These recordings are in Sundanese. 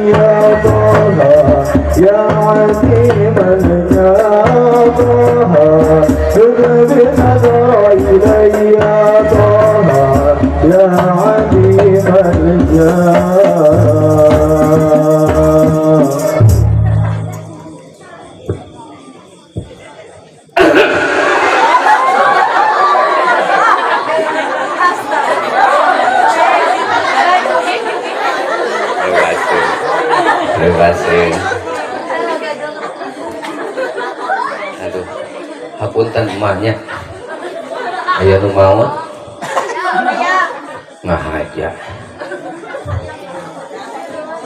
يا طه يا عظيم يا طه خذ بنظر إلي يا طه يا عظيم الجاه. Terima kasih. Terima kasih. Aduh, hapunten emaknya. Aya nu maot? Ngahaja.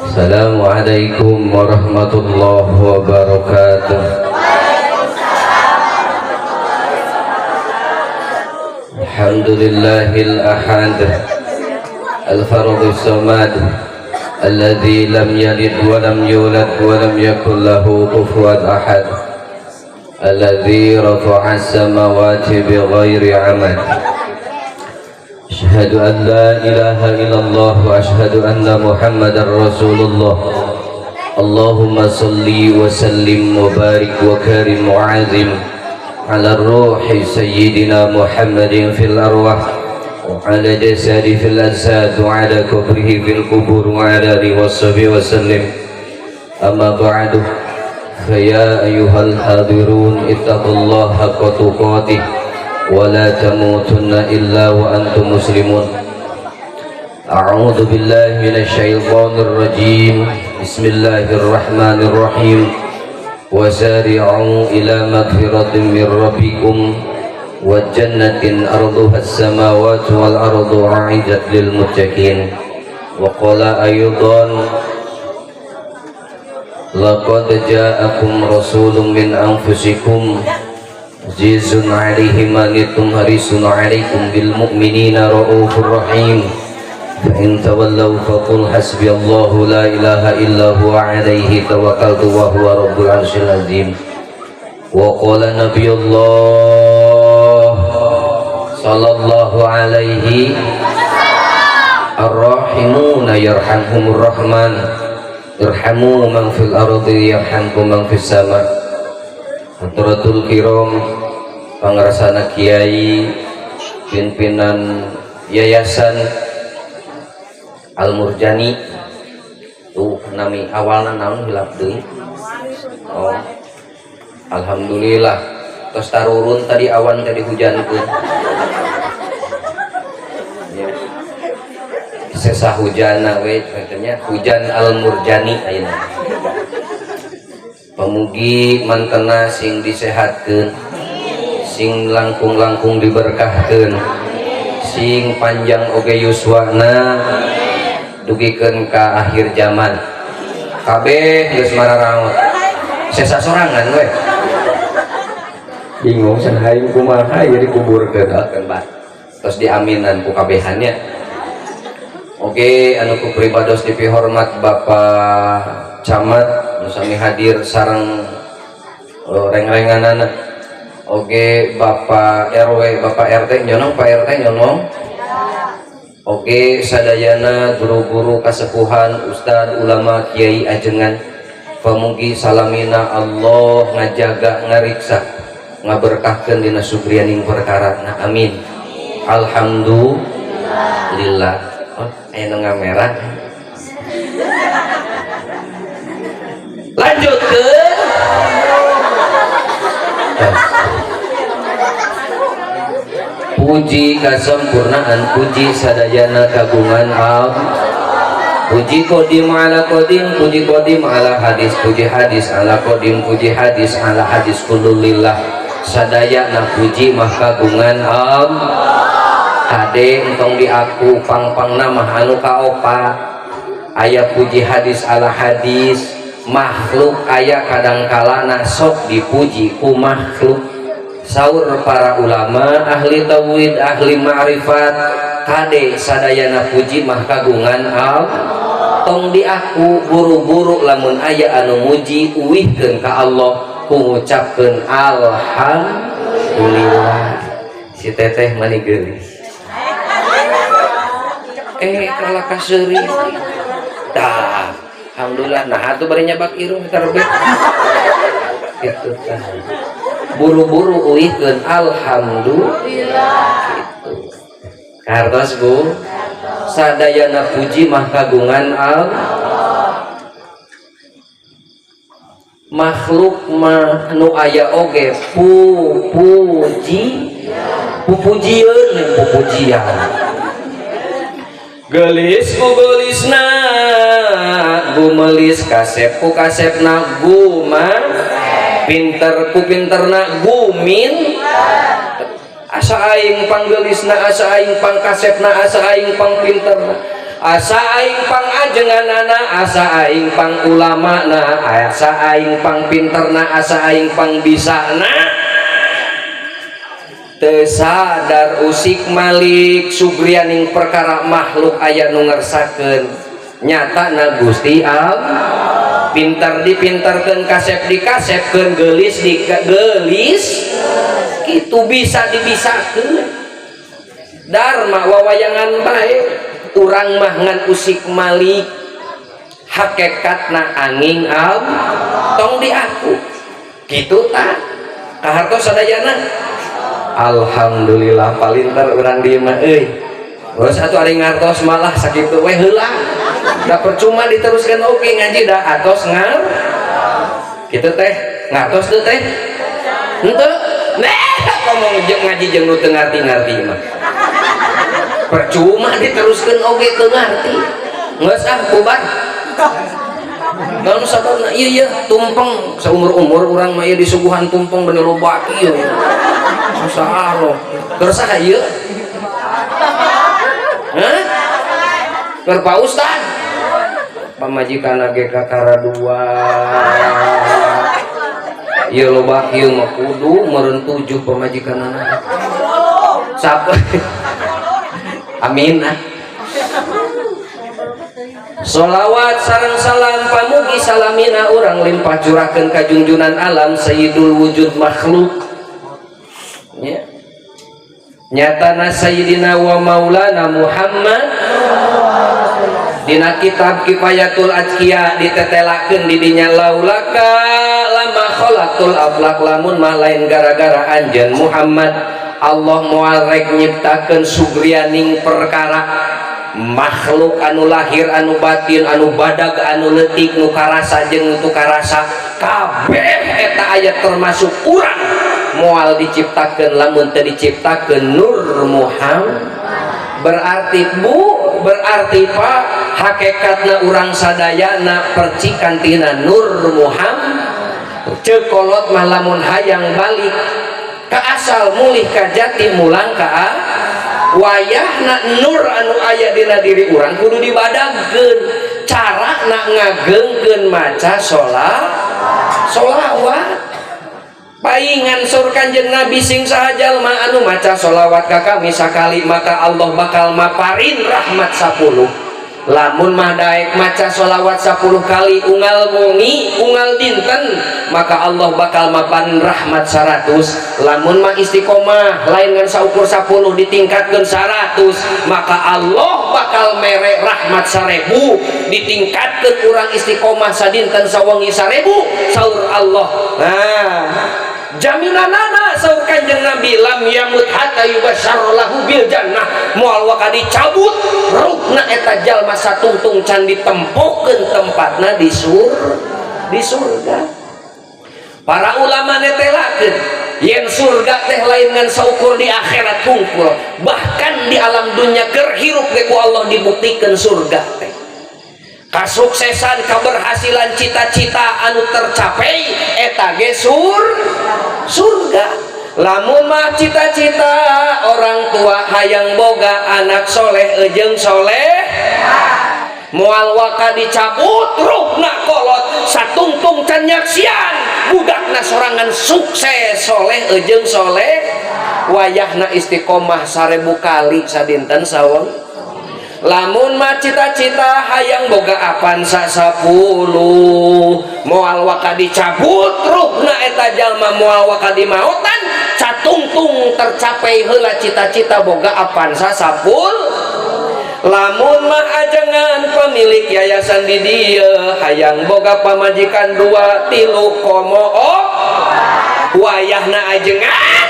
Assalamualaikum warahmatullahi wabarakatuh. Alhamdulillahil ahad الفرد الصمد الذي لم يلد ولم يولد ولم يكن له كفوا أحد، الذي رفع السماوات بغير عمد. أشهد أن لا إله إلا الله وأشهد أن محمدا رسول الله. اللهم صل وسلم وبارك وكرم وعظم على الروح سيدنا محمد في الأرواح، وعلى جسد في الأجساد، وعلى كبره في القبور، وعلى آله وصحبه وسلم. أما بعد، فيا أيها الحاضرون، اتقوا الله حق تقاته ولا تموتن إلا وأنتم مسلمون. أعوذ بالله من الشيطان الرجيم. بسم الله الرحمن الرحيم. وسارعوا إلى مغفرة من ربكم وجنة أرضها السماوات والأرض أعدت للمتقين. وقال أيضا: لقد جاءكم رسول من أنفسكم عزيز عليه ما عنتم حريص عليكم بالمؤمنين رؤوف رحيم. فإن تولوا فقل حسبي الله لا إله إلا هو عليه توكلت وهو رب العرش العظيم. وقال نبي الله صلى الله عليه: الراحمون يرحمهم الرحمن، ارحموا من في الأرض يرحمكم من في السماء. Hadratul Kiram, pangrasana kiai, pimpinan yayasan Al Murjani, tuh nami awalna naon, hilap deui. Oh, alhamdulillah tos tarurun tadi awan, tadi hujankeun ya. Sesa hujana we katanya hujan Al Murjani. Ayeuna pamugi mantena sing disehatkeun, sing langkung-langkung diberkahkeun, sing panjang oge yuswana dugikeun ka akhir zaman. Kabeh geus mararaot, sesa sorangan we bingung cenah, aing kumaha ieu dikuburkeun. Keun bah, terus diaminan ku kabehannya. Oke, anu ku pribados dipihormat Bapak Camat nu sami hadir sareng reng-renganana. Oke, Bapak RW, Bapak RT nyonong, Pak RT nyonong. Oke, sadayana guru-guru kasepuhan, ustad, ulama, kiai ajengan. Pamugi salamina Allah ngajaga, ngariksa, ngaberkahkeun dina supriyaning perkara. Nah, amin. Alhamdulillah. Oh, aya nu ngamerah. Lanjutkeun. Puji kasempurnaan puji sadayana kagungan am. Puji kodim ala kodim, puji kodim ala hadis, puji hadis ala kodim, puji hadis ala hadis, kululillah. Sadayana puji mah kagungan am. Kade entong diaku pang-pang nama anu kaopat. Aya puji hadis ala hadis, makhluk aya kadangkala sok dipuji ku makhluk. Saur para ulama ahli tauhid, ahli ma'rifat, kade sadayana puji mah kagungan al. Tong diaku buru-buru, lamun aya anu muji uihkeun ka Allah ku ngucapkeun alhamdulillah. Si teteh mani geulis, kalah kaseuri tah. Alhamdulillah. Nah, atuh bari nyabak irung terbit gitu tah. Buru-buru uihkeun alhamdulillah gitu. Kartos, Bu, sadayana puji mah kagungan al makhluk mah nu aya oge pupuji pupujieun pupujian. Gelis ku gelisna, gumelis, kasep ku kasepna, guma pinter ku pinterna, gumin. Asa aing panggelisna, asa aing pangkasepna, asa aing pangpinterna, asa aing pangajenganana, asa aing pang ulamana, asa aing pangpinterna, asa aing pangbisana. Teu sadar usik malik sugrianing perkara makhluk aya nu ngersakeun, nyatana Gusti Allah. Pinter dipinterkeun, kasep dikasepkeun, geulis digelis, kitu bisa dibisakeun. Dharma wawayangan bae urang mah ngan usik malik, hakikatna angin al tong diaku kitu tah. Kahartos sadayana? Alhamdulillah, palinter urang dieu mah euy. Terus atuh ari ngartos malah sakitu we heula. Da percuma diteruskan oke ngaji da atos ngar. Kitu teh ngartos teu teh? Henteu. Nah, ngomong jeung ngaji jeung nu teu ngarti-ngarti mah. Percuma diteruskan oge teu ngarti. Geus ah, bubar. Naon sababna? Ieu ieu tumpeng saumur-umur urang mah ieu disuguhan tumpeng bener loba kieu. Susah loh. Keur saha ieu? Hah? Keur Pak Ustad. Pamajikan ge kakara dua. Ieu loba kieu mah kudu meureun tujuh pamajikanana. Sapa? Amin ah. Solawat sareng salam pamugi salamina urang limpah curahkeun ka junjunan alam sayyidul wujud makhluk ya. Nyatana sayyidina wa maulana Muhammad. Dina kitab Kifayatul Azkiya ditetelakeun di dinya, laulaka lama khalaqtul aflak, lamun mah lain gara-gara anjeun Muhammad, Allah moal rek nyiptakeun sugrianing perkara makhluk anu lahir anu batin, anu badag anu leutik, nu karasa jeung nu karasa, kabeh eta aya termasuk urang moal diciptakeun lamun teu diciptakeun Nur Muhammad. Berarti Bu, berarti Pak, hakikatna urang sadayana percikan tina Nur Muhammad. Ceuk kolot mah lamun hayang balik ka asal, mulih ka jati, mulang ka wayahna nur anu aya dina diri urang kudu dibadagkeun. Cara nak ngageungkeun maca sholawat. Paingan sur Kanjeng Nabi, sing saha jalma anu maca sholawat ka kami sakali, maka Allah bakal maparin rahmat 10. Lamun mah daek maca sholawat 10 kali unggal wengi, unggal dinten, maka Allah bakal maparin rahmat 100. Lamun mah istiqomah lain ngan saukur 10, ditingkatkeun 100, maka Allah bakal mere rahmat 1000. Ditingkatkeun urang istiqomah sadinten sawengi 1000, saur Allah. Nah, jaminanana saur Kanjeng Nabi, lam yamut hatta yubasyar lahu bil jannah, moal waka dicabut ruhna eta jalma satungtung can ditempokeun tempatna di surga. Para ulama netelakeun yen surga teh lain ngan saukur di akhirat hungkul, bahkan di alam dunia keur hirup ge ku Allah dibuktikeun surga teh. Kasuksesan, keberhasilan, cita-cita anu tercapai eta ge surga. Lamun mah cita-cita orang tua hayang boga anak soleh ejeng soleh, moal waka dicabut ruhna kolot satungtung can nyaksian budakna sorangan sukses soleh ejeng soleh. Wayahna istiqomah 1000 kali sadinten saweng. Lamun mah cita-cita hayang boga Avanza 10, moal waka dicabut ruhna eta jalma, moal waka dimaotan catungtung tercapai heula cita-cita boga Avanza 10. Lamun mah ajengan pemilik yayasan di dieu hayang boga pamajikan 2 3 komo oh wayahna ajengan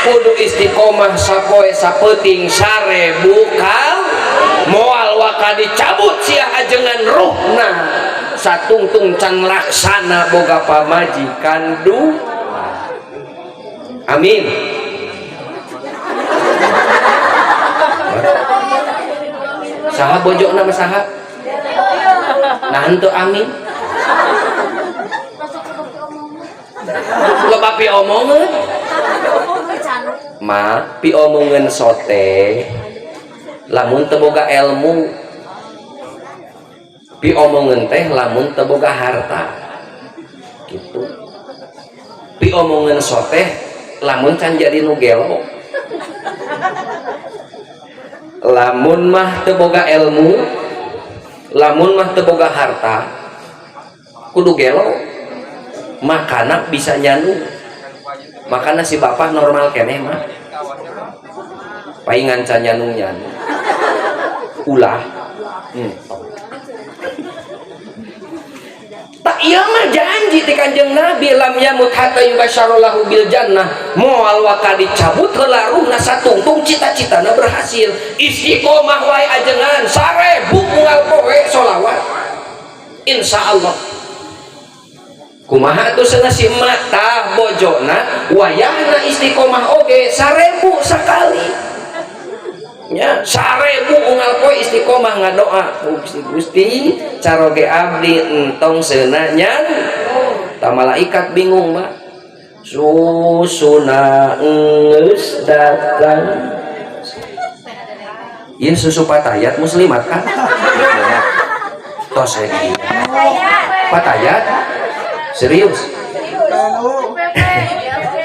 kudu istiqomah sapoe sapeuting 1000 kal moal waka dicabut sia ajengan ruhna satungtung can laksana boga pamajikan du. Amin. Saha bojona mah saha? Nah henteu amin. Loba piomongeun. Ma piomongeun sote lamun teu boga ilmu, piomongeun teh lamun teu boga harta. Gitu. Piomongeun sote lamun can jadi nu gelo. Lamun mah teu boga ilmu, lamun mah teu boga harta, kudu gelo. Makana bisa nyanu. Makana si bapak normal keneh mah. Paingan can nyanu-nyanu. Ulah. Tak ieu mah janji ti Kanjeng Nabi lam yamut hatta yubasyarolahu bil jannah. Moal waka dicabut heula ruhna satungtung cita-citana berhasil. Istiqomah wae ajengan 1000 unggal poe sholawat. Insyaallah. Kumaha atuh cenah si emak tah bojona wayahna istiqomah oge 1000 sakali. Nya 1000 unggal poe istiqomah ngadoa Gusti Gusti caroge abdi entong seunah nyan. Ta malaikat bingung mah. Susuna geus datang. Ieu susu patayat muslimat kan? Tos we. Patayat? Serius?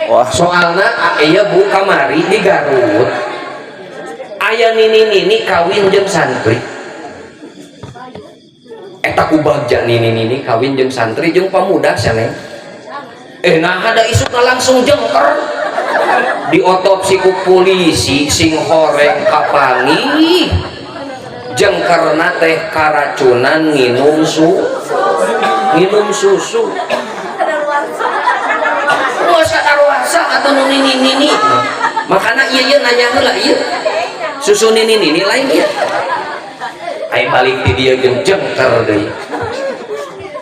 Wah. Soalna ieu bu kamari di Garut. Aya nini-nini kawin jeung santri. Eta ku bagja nini-nini kawin jeung santri jeung pamuda saneng. Nah ada isukna langsung jengker. Diotopsi ku polisi sing horeng kapangi. Jengkerna teh karacunan nginum susu. Geus kadaluarsa atuh nu nini-nini. Makana ieu ieu nanya heula ieu. Susu nini-nini lain ieu. Ai balik ti dieu jeung jengker deui.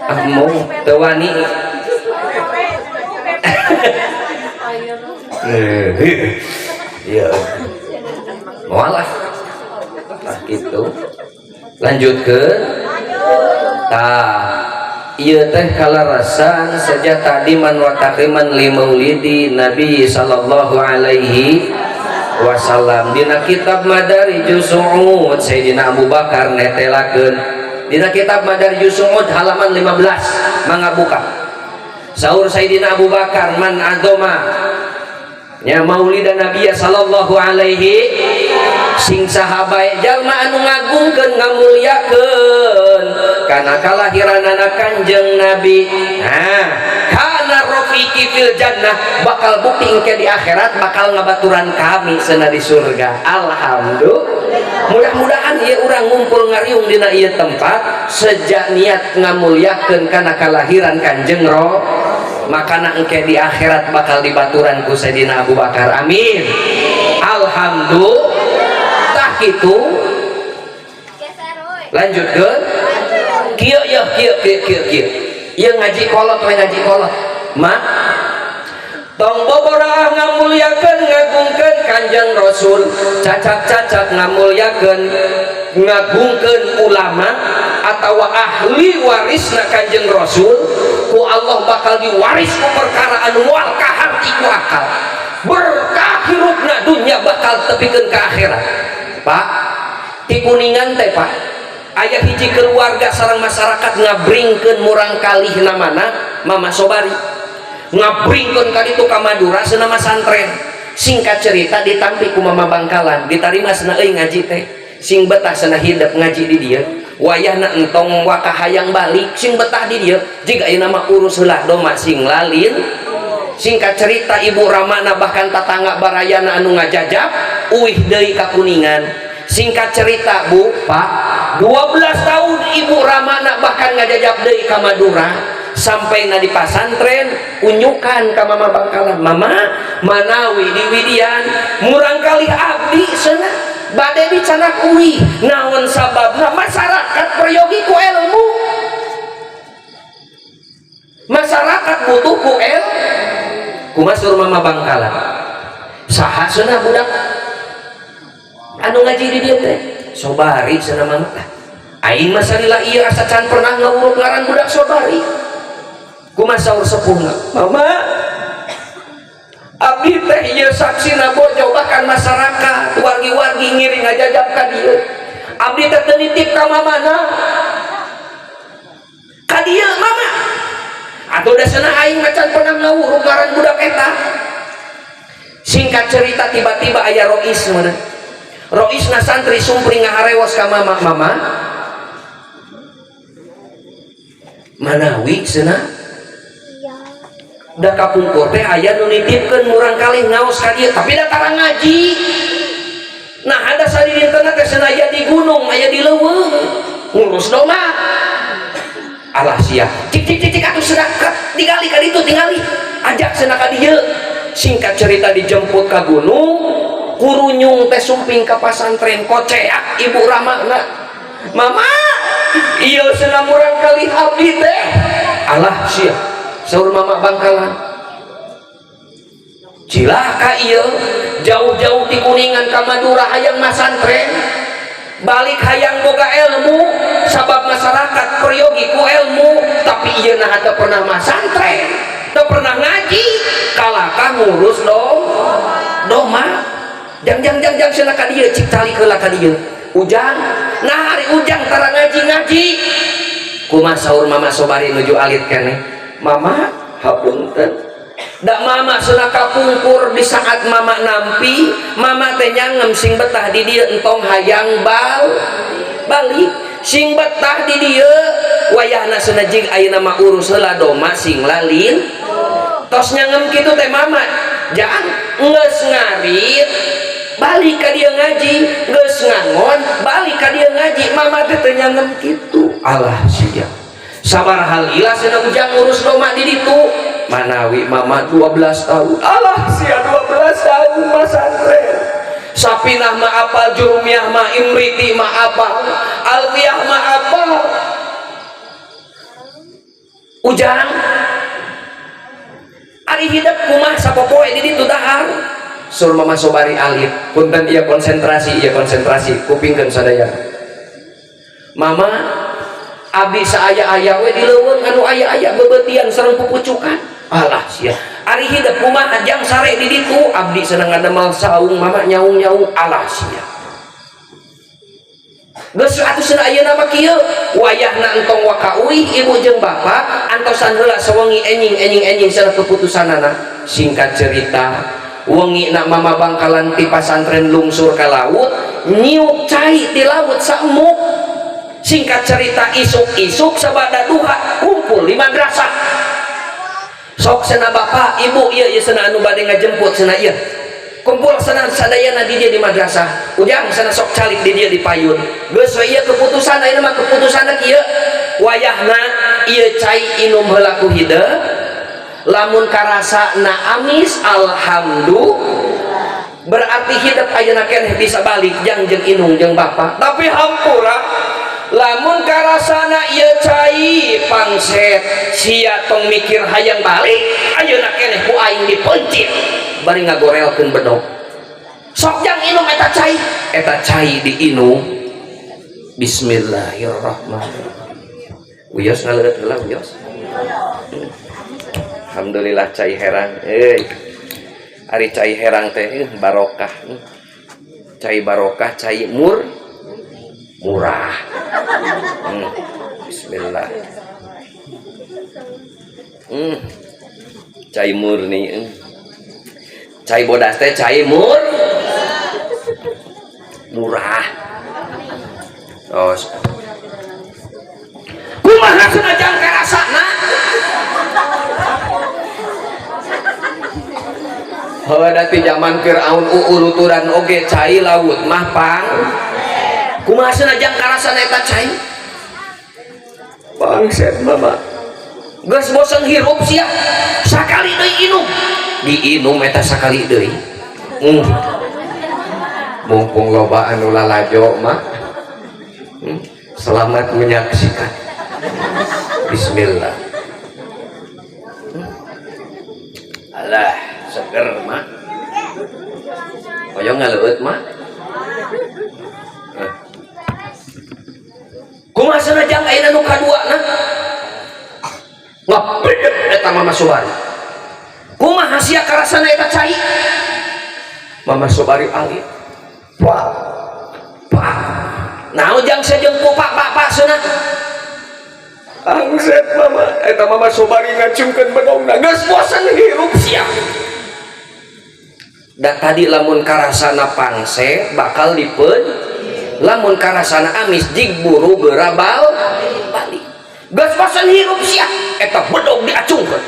Ah mau teu wani. Iya. Moal lah. Nah gitu. Lanjut ke tah ieu teh kalarasan sejak tadi man wa takriman li maulidi Nabi sallallahu alaihi wasallam. Dina kitab Madarijus Su'ud Sayyidina Abu Bakar netelakeun. Dina kitab Madarijus Su'ud halaman 15 mangga buka. Saur Sayyidina Abu Bakar man azoma nya maulidan Nabi sallallahu alaihi sing sahabae jalma anu ngagungkeun ngamulyakeun kana kalahiranana Kanjeng Nabi. Nah, kana rafiqi fil jannah bakal bukti engke di akhirat bakal ngabaturan kami cenah di surga. Alhamdulillah. Mudah-mudahan ieu urang ngumpul ngariung dina ieu tempat sejak niat ngamulyakeun kana kalahiran Kanjeng Ro, makana engke di akhirat bakal dibaturan ku Sayyidina Abu Bakar. Amin. Alhamdulillah. Tah kitu. Lanjutkeun. Kieu yeuh kieu kieu kieu kieu. Ieu ngaji kolot we ngaji kolot. Ma tong boboraah ngamulyakeun ngagungkeun Kanjeng Rasul, cacak-cacak ngamulyakeun ngagungkeun ulama atawa ahli warisna Kanjeng Rasul, ku Allah bakal diwaris ku perkara anu moal kaharti ku akal. Berkah hirupna dunya bakal tepikeun ka akhirat. Pak, ti Kuningan teh Pak, aya hiji keluarga sareng masyarakat ngabringkeun murang kalih namana Mama Sobari. Ngabringkeun ka ditu ka Madura cenah masantren. Singkat cerita ditampi ku Mama Bangkalan, ditarima cenah euy ngaji teh. Sing betah cenah hidep ngaji di dieu. Wayahna entong waka hayang balik sing betah di dieu. Jiga ieu nama urus heula doma sing lalin. Singkat cerita Ibu Ramana bahkan tatangga barayana anu ngajajab uih deui ka Kuningan. Singkat cerita Bu, Pak, 12 tahun Ibu Ramana bahkan ngajajab deui ka Madura sampai na di pasantren unyukan ka Mama Bangkalan. Mama manawi di Widian murang kali abdi cenah bade dicanak uih. Naon sababna? Masyarakat peryogi ku ilmu, masyarakat butuh ku ilmu. Kumaha suruh Mama Bangkalan? Saha cenah budak anu ngaji di dieu teh? Sobari cenah mama. Aing mah salila ieu asa can pernah ngawuruk ngaran budak Sobari. Kumaha saur sepuhna? Mama, abdi teh ieu saksina bojo, bahkan masyarakat wargi-wargi ngiring ngajajab ka dieu. Abdi teh teu nitip ka mamana, ka dieu mama. Atuh da cenah aing mah can pernah ngawuruk ngaran budak eta. Singkat cerita tiba-tiba aya rois mana? Roisna santri sumpring ngaharewos ka mama, mama manawi cenah da kapungkur teh aya nu nitipkeun murang kali ngaos ka dieu tapi da tara ngaji. Nah ada sadidintenna teh cenah aya di gunung, aya di leuweung ngurus domba. Alah sia, cik cik cik cik atuh cenah tingali ka ditu, tingali ajak cenah ka dieu. Singkat cerita dijemput ka gunung, kurunyung teh sumping ka pasantren, koceak Ibu Ramana. Mama, ieu cenah murang kali abdi teh. Alah sia, saur Mama Bangkalan. Cilaka ieu, jauh-jauh ti Kuningan ka Madura hayang masantren, balik hayang boga ilmu sabab masyarakat peryogi ku ilmu, tapi ieu nah teu pernah masantren, teu pernah ngaji, kalakah ngurus doma. Jang jang jang jang cenah ka dieu, cik calik heula ka dieu. Ujang, nah hari Ujang tara ngaji-ngaji. Kumaha saur Mama Sobari nuju alit keneh? Mama, hapunten. Da mama cenah kapungkur di saat mama nampi, mama teh nyangem sing betah di dieu entong hayang balik, sing betah di dieu. Wayahna cenah jig ayeuna mah urus heula doma sing lalin. Tos nyangem kitu teh mama, jang geus ngarit balik ka dieu ngaji, geus ngangon balik ka dieu ngaji, mama teh teu nyangem kitu. Alah sia. Sabaraha lila cenah Ujang ngurus doma di ditu? Manawi mama 12 tahun. Alah sia, 12 tahun masantren. Sapinah mah apal, Jurumiyah mah, Imriti mah apal, Alfiyah mah apal. Ujang ari hidup kumaha sapopoe di ditu dahar? Sur Mama Sobari alit. Punten ieu konsentrasi, ieu konsentrasi, kupingkeun sadaya. Mama, abdi saaya-aya we di leuweung anu aya-aya bebeutian sareng pupucukan. Alah sia. Ari hidup kumaha jang sare di ditu? Abdi senang ngadamel saung mama nyaung-nyaung. Alah sia. Geus atuh cenah ayeuna mah kieu, wayahna entong waka uih ibu jeung bapak antosan heula sawengi enjing enjing enjing cenah keputusanana. Singkat cerita, wengi nak Mama Bangkalan ti pasantren lungsur ka laut, nyiuk cai di laut saemuk. Singkat cerita isuk-isuk sabada duha kumpul di madrasah. Sok cenah bapak ibu ieu ieu cenah anu bade ngajemput cenah ieu. Kumpul cenah sadayana di dia di madrasah. Ujang cenah sok calik di dia di payun. Geus we ieu keputusan ayeuna mah, keputusanna kieu. Wayahna ieu cai inum heula ku hideung. Lamun karasa na amis, alhamdulillah, berarti hidup ayeuna keneh bisa balik jang jeung inung jeung bapak. Tapi hampura, lamun karasana ieu cai pangset, sia tong mikir hayang balik ayeuna keneh ku aing dipencit bari ngagorelkeun bedog. Sok jang inum eta cai. Eta cai diinum, bismillahirrahmanirrahim. Wios ngaleueut heula wios. Alhamdulillah cai herang euy. Ari cai herang teh barokah. Cai barokah, cai murah. Bismillah. Cai murni. Cai bodas teh cai murah. Tos. Kumaha cenah jang karasana? Heuh da ti zaman Firaun uuluturan oge cai laut mah pang. Kumaha cenah jang karasana eta cai? Bangset mama. Geus bosen hirup sia. Sakali deui inum. Diinum eta sakali deui. Mumpung loba anu lalajo mah. Selamat menyaksikan. Bismillah. Alah, seger mah. Hoyong ngaleueut mah. Kumaha cenah jang ayeuna nu kaduana? Ngapedep eta Mama Sobari. Kumaha sia karasana eta cai? Mama Sobari alit. Pak. Pak. Naon jang sejeung ku pak pak pak cenah? Angset mama, eta Mama Sobari ngacungkeun bedongna. Geus bosen hirup sia. Da tadi lamun karasana pangse bakal dipeun, lamun karasana amis jig buru geura balik. Geus bosen hirup sia, eta bedog diacungkeun.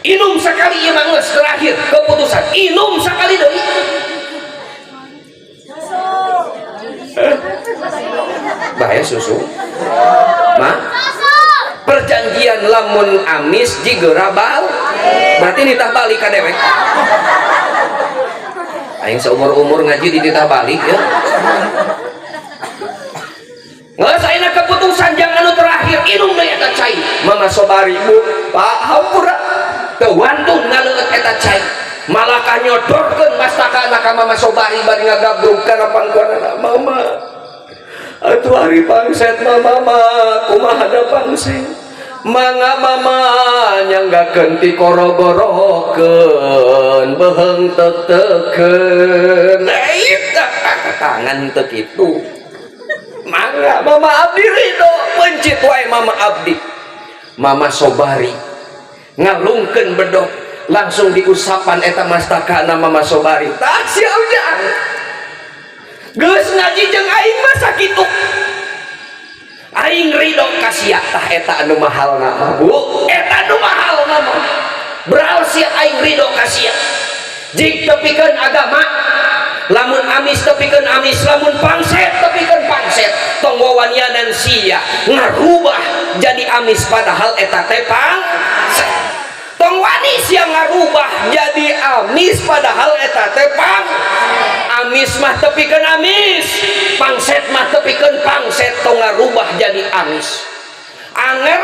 Inum sekali ieu mah geus terakhir keputusan. Inum sekali deui. Bahaya susu. Ma? Perjanjian lamun amis jig geura berarti nitah balik ka dewek. Aing seumur-umur ngaji di titah balik ya. Geus ayeuna keputusan jangan anu terakhir inum deui eta cai. Mama Sobari bu, Pak hampura. Teu wantun ngaleueut eta cai. Malakah nyodorkeun mastakana ka Mama Sobari bari ngagabrug kana pangkuanana mama. Atuh ari pangset mama mah kumaha da pangset. Mangga mama nyanggakeun ti korogorokeun beuheung teuk-teukeun. Eta tangan teu kitu. Mangga mama abdi ridho pencit wae mama abdi. Mama Sobari ngalungkeun bedog langsung diusapan eta mastakana Mama Sobari. Tah sia ujang. Geus ngaji jeung aing mah sakitu. Aing ridho ka sia tah eta anu mahalna mah bu, eta anu mahalna mah. Beral sia aing ridho ka sia. Jig tepikeun agama, lamun amis tepikeun amis, lamun pangset tepikeun pangset. Tong wawanianan sia ngarubah jadi amis padahal eta teh pangset. Tong wani sia ngarubah jadi amis padahal eta teh pang. Amis mah tepikeun amis, pangset mah tepikeun pangset, tong ngarubah jadi amis. Anger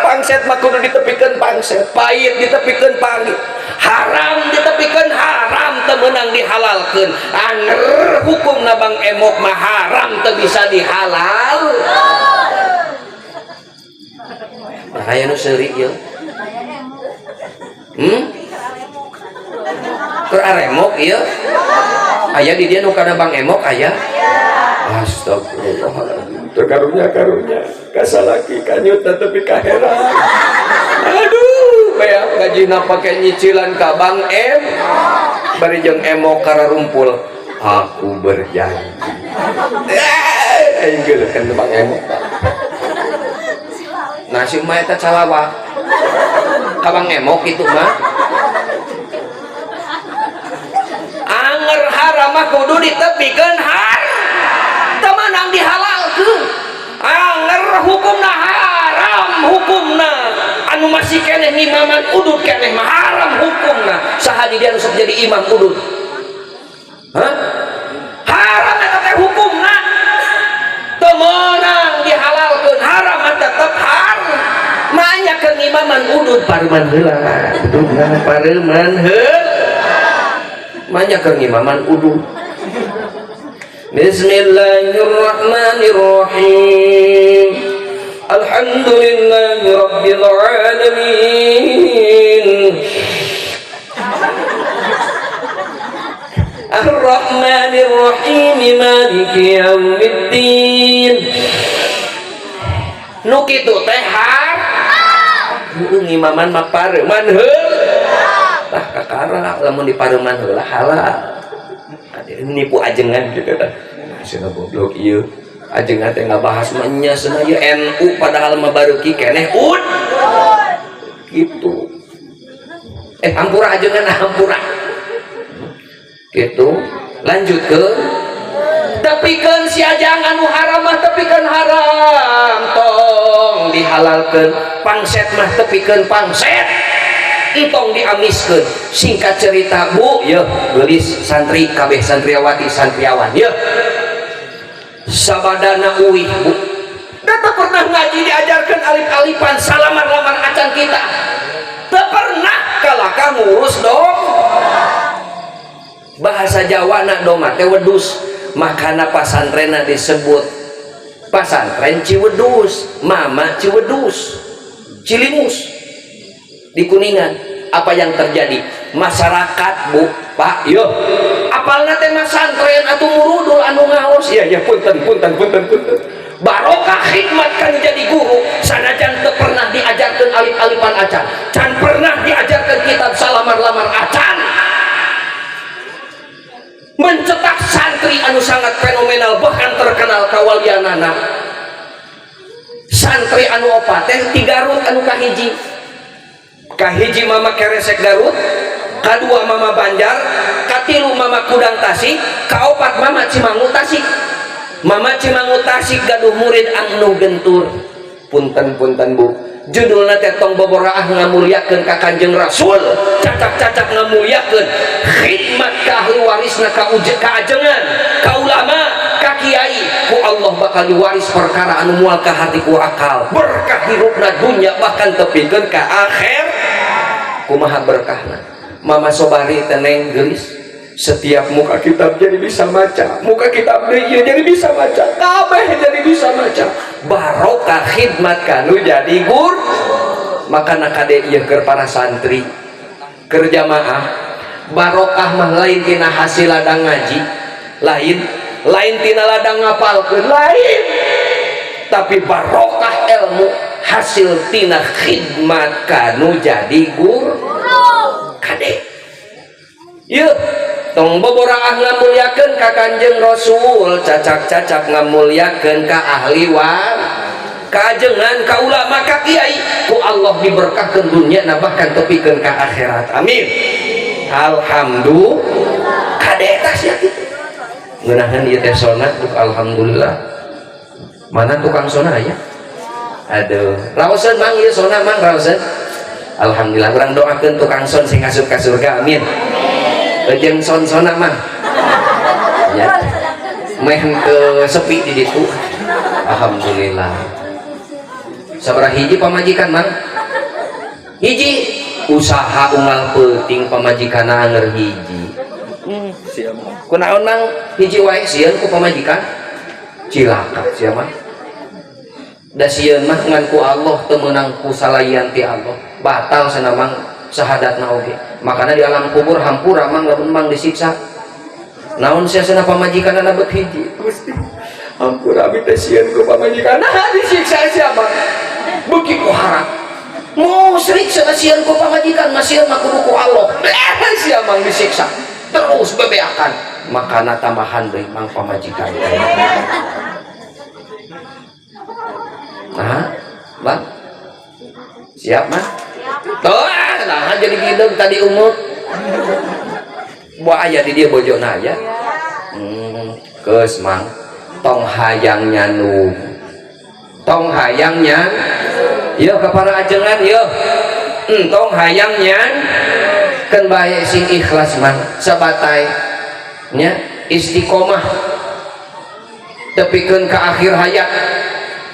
pangset mah kudu ditepikeun pangset, pahit ditepikeun pahit, haram ditepikeun haram, teu meunang dihalalkeun. Anger hukumna Bang Emok mah haram teu bisa dihalal. Nah, aya nu seuri ieu. Keur aremok ieu. Aya di dieu nu kana Bang Emok aya. Astagfirullahaladzim. Teu karunya-karunya kasalaki kanyut tapi kaheran. Aduh, beak gajina pake nyicilan ka Bang M. Bari jeung Emok kararumpul. Aku berjanji. Aing geuleukeun Bang Emok. Nasib mah eta calawa. Ka Bang Emok kitu mah. Anger haram mah kudu ditepikeun har. Teu meunang dihalalkeun. Anger hukumna haram hukumna. Anu masih keneh ngimaman udud keneh mah haram hukumna. Saha di dieu nu sok jadi imam udud? Hah? Haram eta teh hukumna. Teu meunang dihalalkeun, haram mah tetep haram. Manya keur ngimaman udud pareman heula. Ududna pareman heula. Manya keur ngimaman udud. Bismillahirrahmanirrahim. Alhamdulillahi rabbil alamin. Arrahmanirrahim maliki yaumiddin. Nu kitu teh har. Heueuh ngimaman mah pareuman heula. Tah kakara lamun dipareuman heula halal. Nipu ajengan gitu tah. Cenah goblok ieu. Ajengan teh ngabahas mah nya cenah ieu NU padahal mah bareuki keneh ud. Gitu. Hampura ajengan hampura. Gitu. Lanjut ke Tepikeun si ajang anu haram mah tepikeun haram, tong dihalalkeun. Pangset mah tepikeun pangset, entong diamiskeun. Singkat cerita, Bu, yeuh geulis santri kabeh, santriawati, santriawan, yeuh sabadana uih, Bu. Da teu pernah ngaji, diajarkan alif-alifan, salamar-lamar acan kita. Teu pernah kalakah ngurus dong. Bahasa Jawa nak doma teh wedus, makana pasantrenna disebut Pasantren Ciwedus, Mama Ciwedus, Cilimus di Kuningan. Apa yang terjadi? Masyarakat, Bu, Pak, yo apalna teh masantren atuh murudul anu ngaos. Iya ya, punten, punten, punten, punten. Barokah khidmat kan jadi guru, sanajan teu pernah diajarkan alif-alifan acan, can pernah diajarkan kitab salamar-lamar acan, mencetak santri anu sangat fenomenal, bahkan terkenal kawalianana. Santri anu opat teh ti Garut, anu kahiji, kahiji Mama Keresek Garut, kadua Mama Banjar, katilu Mama Kudang Tasik, kaopat Mama Cimangu Tasik. Mama Cimangu Tasik gaduh murid anu gentur. Punten, punten, Bu, judulna teh Tong Boboraah Ngamulyakeun Ka Kanjeng Rasul, Cacak-cacak Ngamulyakeun. Khidmat ka ahli warisna, ka ka ajengan, ka ulama, ka kiai, ku Allah bakal diwaris perkara anu moal kahati ku akal. Berkah hirupna dunya, bahkan tepikeun ka akhir. Kumaha berkahna? Mama Sobari teneng geulis, setiap muka kitab jadi bisa maca, muka kitab deui jadi bisa maca, kabeh jadi bisa maca. Barokah khidmat kanu jadi gur. Makana kade ieu keur para santri, keur jamaah, barokah mah lain tina hasil ladang ngaji, lain, lain tina ladang ngapalkeun, lain, tapi barokah ilmu hasil tina khidmat kanu jadi gur. Kade yuk, tong boboraah ngamulyakeun ka Kanjeng Rasul, cacak-cacak ngamulyakeun ka ahli war, ka ajengan, ka ulama, ka kiai, ku Allah diberkahkeun dunya bahkan tepikeun ka akhirat. Amin, alhamdulillah. Kade tas ya kitu ngeunaheun ieu teh sona. Alhamdulillah. Mana tukang sona ya? Aduh, raoseun, Mang, ieu sona, Mang, raoseun. Alhamdulillah, urang doakeun tukang son sing asup ka surga, amin. Jeung son-sona mah ya meh ke sepi di ditu. Alhamdulillah. Sabaraha hiji pamajikan, Mang? Hiji. Usaha unggal peuting pamajikan anger hiji. Kunaon, Mang, hiji wae? Sieun ku pamajikan. Cilaka sia mah. Da sieun mah ngan ku Allah, teu meunang ku salayan ti Allah. Batal cenah, Mang, sahadatna oge. Makanya di alam kubur hampura, Mang, lamun Mang disiksa. Naon sia cenah pamajikan bet hiji. Gusti, hampura, abi teh sieun ku pamajikan. Nah, disiksa sia, Mang. Beuki ku harap. Musyrik cenah, sieun ku pamajikan, mah sieun mah kudu ku Allah. Eh, sia, Mang, disiksa. Terus bebeakan. Makana tambahan deui, Mang, pamajikan. Nah, Bang. Siap, Mang? Tuh, nah jadi gideg tadi umur. Buah aya di dia bojona aya. Geus, Mang. Tong hayang nyanu. Tong hayang nyan. Yo ka para ajengan yo. Tong hayang nyan. Keun bae sing ikhlas, Mang. Sabatai nya istiqomah tepikeun ka akhir hayat,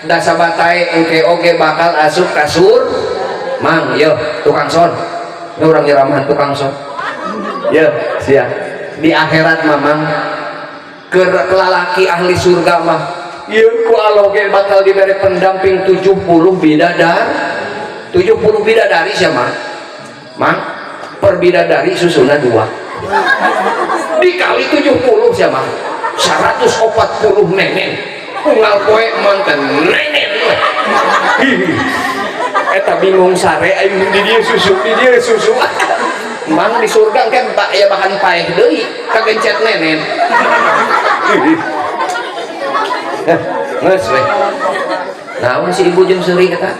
da sabatai engke oge bakal asup ka sur. Mang, yo tukang son. Ini orang nyeramahan tukang son. Yo, siap. Di akhirat mamang ke lalaki ahli surga mah ieu ku Allah ge bakal diberi pendamping 70 bidadari. 70 bidadari siapa, Mang? Per bidadari susuna dua, dikali 70 siapa? 140 nenen. Unggal poe manten nenen we. Eta bingung sare aing, di dieu susu, di dieu susu. Mang, di surga kan pak ya bahan paeh deui kagencet nenen. Geus we. Naon si ibu jeung seuri eta?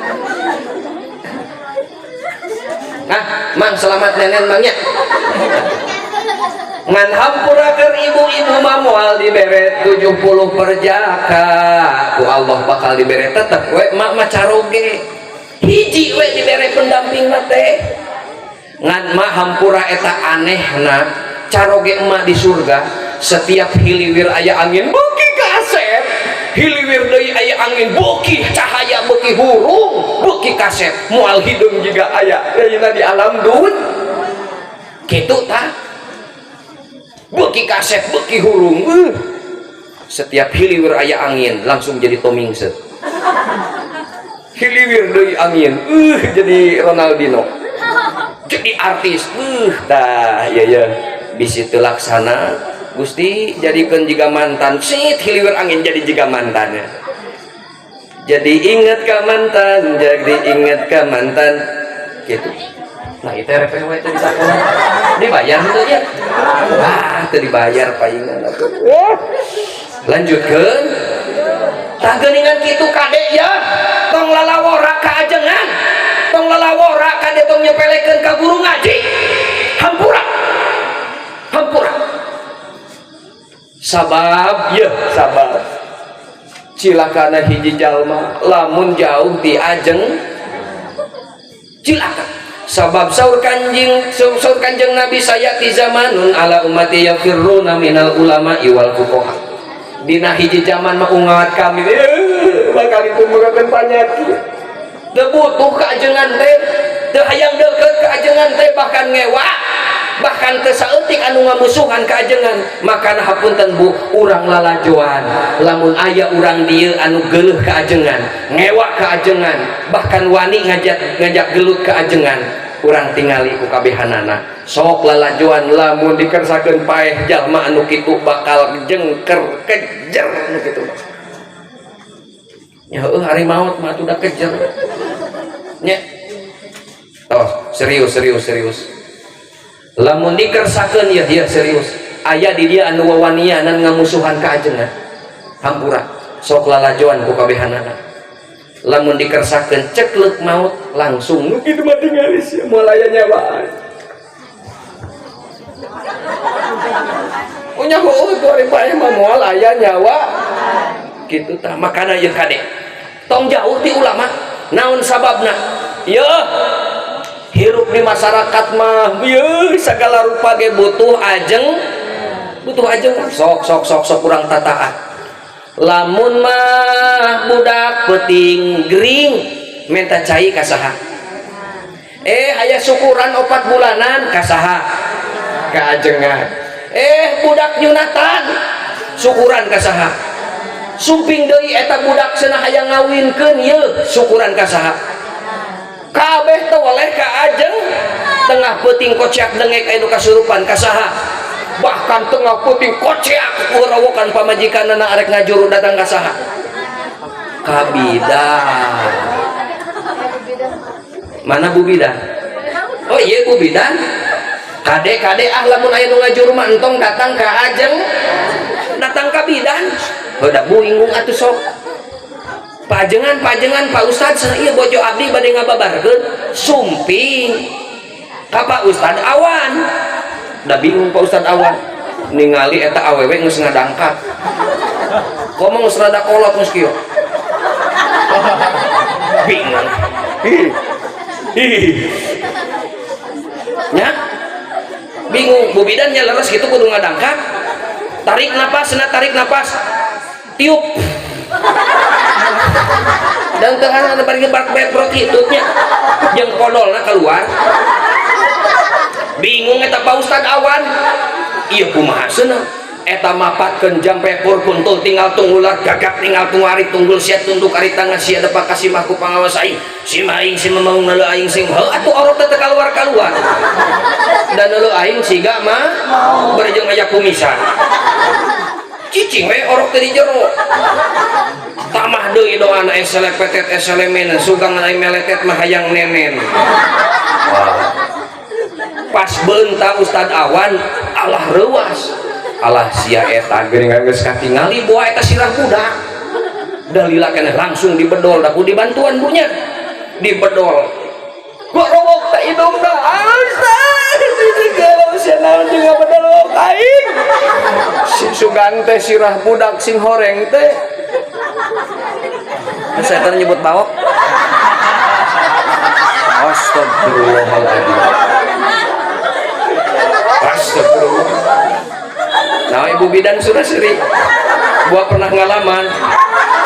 Nah, Mang, selamat nenen, Mang, nya. Ngan hampura keur ibu-ibu mah moal dibere 70 perjaka ku Allah, bakal dibere tetep we mak mah caroge hiji we dibere pendamping mah teh. Ngan mah hampura, eta anehna caroge emak di surga, setiap hiliwir aya angin beuki kasep, hiliwir deui aya angin beuki cahaya, beuki hurung, beuki kasep, moal hideung jiga aya ayeuna di alam dun kitu tah, beuki kasep, beuki hurung. Setiap hiliwir aya angin langsung jadi tomingset, hiliwir deui angin jadi Ronaldinho, jadi artis. Tah ya ya, bisi teu laksana. Gusti, jadikan jiga mantan sit, hiliwir angin jadi jiga mantannya, jadi ingat ke mantan, jadi ingat ke mantan gitu. Nah, itu RPW itu di sekolah dibayar itu ya? Wah, itu dibayar palingan atuh. Lanjutkan. Tah, geuningan kitu, kade ya, tong lalawora ka ajengan, tong lalawora, kade, tong nyepelekeun ka guru ngaji. Hampura, hampura, sabab ya, sabab cilakana hiji jalma lamun jauh ti ajeng cilaka. Sabab saur Kanjeng Nabi, saya'ti zamanun ala ummati yafirruna minal ulama wal fuqaha. Dina hiji zaman mah umat kami bakal ditumbuhkeun panyakit, teu butuh ka ajengan teh, teu hayang deukeut ka ajengan teh, bahkan ngewa, bahkan teu saeutik anu ngamusuhan ka ajengan. Makana hapunten, Bu, urang lalajoan, lamun aya urang dieu anu geuleuh ka ajengan, ngewa ka ajengan, bahkan wani ngajak ngajak gelut ka ajengan, urang tingali ku kabehanana. Sok lalajoan, lamun dikersakeun paeh, jalma anu kitu bakal jengker kejer anu kitu mah. Ya heueuh, hari maut mah atuh da kejer nya. Tos, serius, serius, serius. Lamun dikersakeun ya, ya serius, aya di dia anu wawanianan ngamusuhan ka ajengan, hampura, sok lalajoan ku kabehanana, lamun dikersakeun ceklek maut langsung nu kitu mah tingali sia moal aya nyawaan. Oh nya, heueuh tuh, ari paeh mah moal aya nyawa kitu tah. Makana ieu, kade, tong jauh ti ulama. Naon sababna? Ye, hirup di masyarakat mah ye segala rupa ge butuh ajeng, butuh ajeng. Sok sok sok sok, kurang tataan. Lamun mah budak peuting gering, minta cai ka saha? Aya syukuran 4 bulanan, ka saha? Ka ajengan. Budak nyunatan, syukuran ka saha? Sumping deui eta budak cenah hayang ngawinkeun, ye syukuran ka saha? Kabeh teh waleh ka ajeng. Tengah peuting kociak dengek anu kasurupan, ka saha? Bahkan tengah peuting kociak urawokan pamajikanna arek ngajuru, datang ka saha? Ka bidan. Mana Bu Bidan? Oh iya, Bu Bidan. Kade, kade, ah, lamun aya nu ngajuru mah entong datang ka ajeng, datang ka bidan. Udah bu inggung atuh. Sok pajengan, pajengan, Pak Ustad cenah, ieu bojo abdi bade ngababarkeun. Sumping ka Pak Ustad Awan. Da bingung Pak Ustad Awan ningali eta awewe geus ngadangkak, komo geus rada kolot, geus kieu, bingung. Ih ih nya, bingung Bu Bidan nya. Leres gitu, kudu ngadangkak. Tarik napas cenah, tarik napas, tiup, dan tengah ada bari bak beprot hitutnya jeung podolna keluar. Bingung eta Pak Ustad Awan, iya kumaha cenah eta mapatkeun jampe pur puntul tinggal tunggular gagak tinggal tungari tunggul sia tunduk ari tangan sia depak kasih ku pangawas aing si aing si mau neuleu aing sing heuh atuh orok teh kaluar-kaluar dan neuleu aing siga mah bari jeung aya kumisan, cicing we orok teh di jero. Tamah deui doana, eselepetet eselemen sugang aing meletet mah hayang nenen. Wah. Pas beunta Ustad Awan, alah reuas, alah sia eta geuningan geus katingali buah eta sirah budak dalila keneh, langsung dibedol. Da ku dibantuan bunya dibedol, gua rowok tak hidungna. Ustaz, kalau sia Naon jeung ngabedol aing. Si sugan teh sirah budak sing horeng teh. Setan nyebut bawok. Astagfirullahaladzim. Astagfirullah. Nah, ibu bidan sudah seri. Gua pernah ngalaman.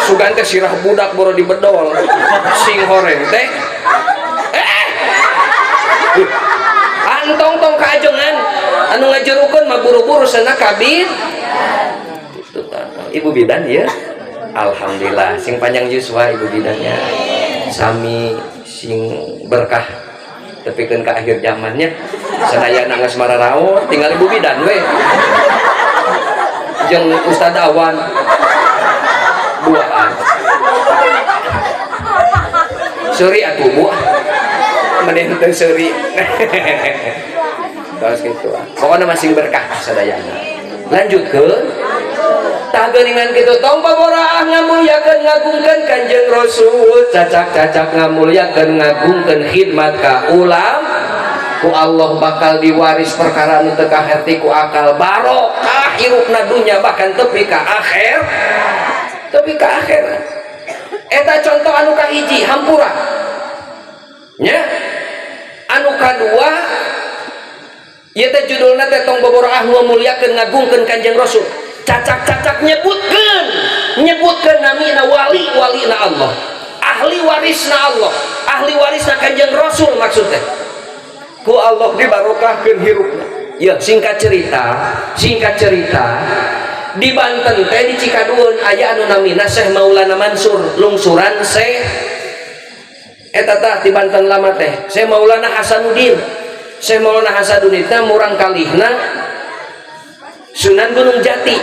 Sugan teh sirah budak boro dibedol. Sing horeng teh. Eh. Antong tong kaajengan anu ngajerukeun mah buru-buru sana kabin. Itu tah. Ibu bidan ya. Alhamdulillah sing panjang yuswa ibu bidannya. Sami sing berkah tepikeun ka akhir zamannya. Sadayana geus mararaot tinggal ibu bidan we. Jeung Ustad Awan duaan. Seuri atuh, Bu. Mending teu seuri. Terus gitu. Pokoknya masing berkah sadayana. Lanjut ke tah geuningan kitu, tong paboraah ngamulyakeun ngagungkeun Kanjeng Rasul, cacak-cacak ngamulyakeun ngagungkeun khidmat ka ulam ku Allah bakal diwaris perkara nu teu kaherti ku akal, barokah hirupna dunya bahkan tepi ka akhir, tepi ka akhir. Eta contoh anu kahiji, hampura nya. Anu kadua ieu teh judulna teh tong boboraah ngamulyakeun ngagungkeun Kanjeng Rasul, cacak-cacak nyebutkeun nyebutkeun namina wali, walina Allah, ahli warisna Allah, ahli warisna Kanjeng Rasul maksudnya, ku Allah dibarokahkeun hirupna. Ya, singkat cerita, singkat cerita, di Banten teh di Cikadueun aya anu namina Syekh Maulana Mansur, lungsuran Syekh eta tah di Banten lama teh Syekh Maulana Hasanuddin. Syekh Maulana Hasanuddin teh murang kalihna Sunan Gunung Jati.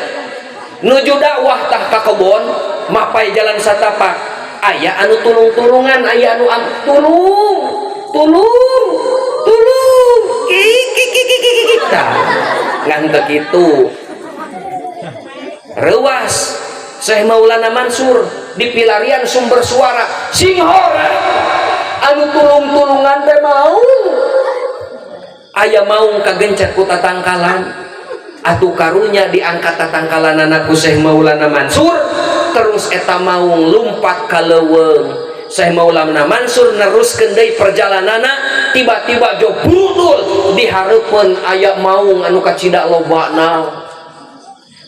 Nuju dakwah tah ka kebon mapai jalan satapak, aya anu tulung-tulungan, aya anu tulung tulung tulung ki tah ngan teu kitu. Reuas Syekh Maulana Mansur di pilarian sumber suara, sing horeng anu tulung-tulungan teh maung, aya maung kagencet ku tatangkalan. Atuh karunya diangkat tatangkalan ku Syekh Maulana Mansur, terus eta maung lumpat ka leuweung. Syekh Maulana Mansur neruskeun deui perjalananna, tiba-tiba jo budul di hareupeun aya maung anu kacida lobana.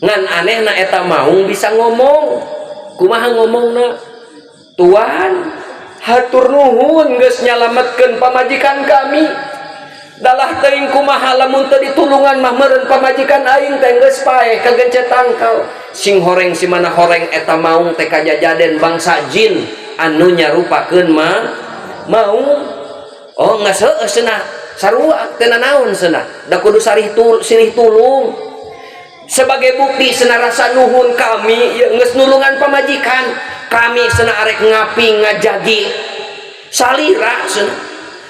Ngan anehna eta maung bisa ngomong. Kumaha ngomongna? "Tuan, hatur nuhun geus nyalametkeun pamajikan kami. Dalah teuing kumaha lamun teu ditulungan mah meureun pamajikan aing teh geus paeh kagencet tangkal." Sing horeng si mana horeng, eta maung teh kajajaden bangsa jin anu nyarupakeun ma maung. "Oh, geus heueuh," cenah, "sarua teu nanaon," cenah, "da kudu sarih tul silih tulung. Sebagai bukti," cenah, "rasa nuhun kami ya geus nulungan pamajikan kami," cenah, "arek ngapi ngajagi salira," cenah.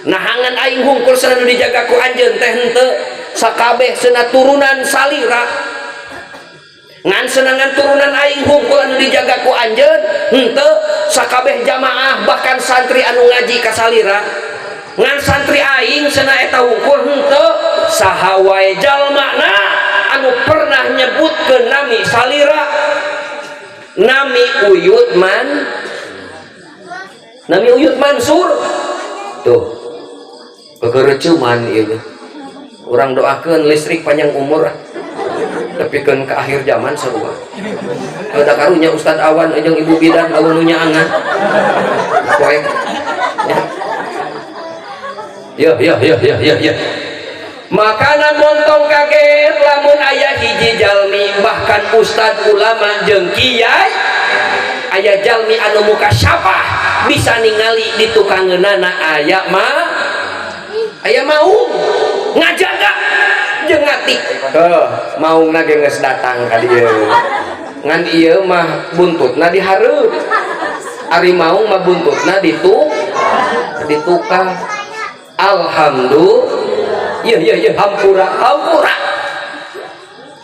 "Nahangan aing hungkul," cenah, "nu dijaga ku anjeun teh henteu sakabeh," cenah, "turunan salira. Ngan senangan turunan aing hungkul anu dijaga ku anjeun henteu sakabeh jamaah bahkan santri anu ngaji ka salira. Ngan santri aing," cenah, "eta hungkul henteu saha wae jalmana anu pernah nyebutkeun nami salira." Nami Uyut Man, nami Uyut Mansur. Tuh kekerecuman ieu. Urang doakeun listrik panjang umur tapi kan ke akhir zaman sarua. Ada karunya Ustad Awan jeung Ibu Bidan euweuh nu nyaangan poek ya. Ya ya ya ya ya ya, makana montong kaget lamun aya hiji jalmi, bahkan ustad, ulama jeung kiai, aya jalmi anu mukasyafah bisa ningali di tukangeunana aya ma aya maung ngajaga jeung ngati. Heuh, maungna ge geus datang ka dieu. Ngan ieu mah buntutna di hareup, ari maung mah buntutna di tukang. Alhamdulillah. Iya iya iya, hampura hampura,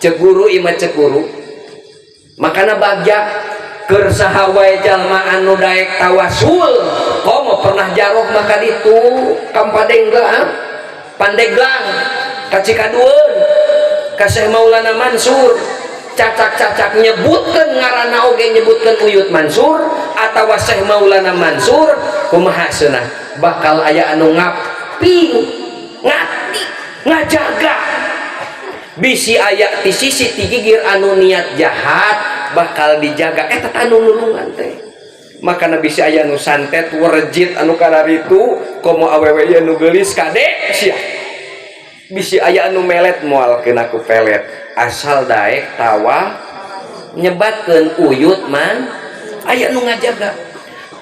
cek guru ieu mah, cek guru. Makana bagja keur saha wae jalma anu daek tawasul, komo pernah jaroh maka ditu ka Pandeglang, Pandeglang. Ka Cikadueun ka Syekh Maulana Mansur, cacak-cacak nyebutkeun ngaranna oge, nyebutkeun Uyut Mansur atawa Syekh Maulana Mansur, kumaha cenah bakal aya anu ngaping ngati ngajaga. Bisi aya ti sisi ti gigir anu niat jahat, bakal dijaga eta anu nulungan teh. Makana bisi aya nu santet, werjit anu kararitu, komo awewe ieu nu geulis, kade sia. Bisi aya anu melet, moal kena ku pelet asal daek tawa nyebatkeun Uyut man, aya nu ngajaga.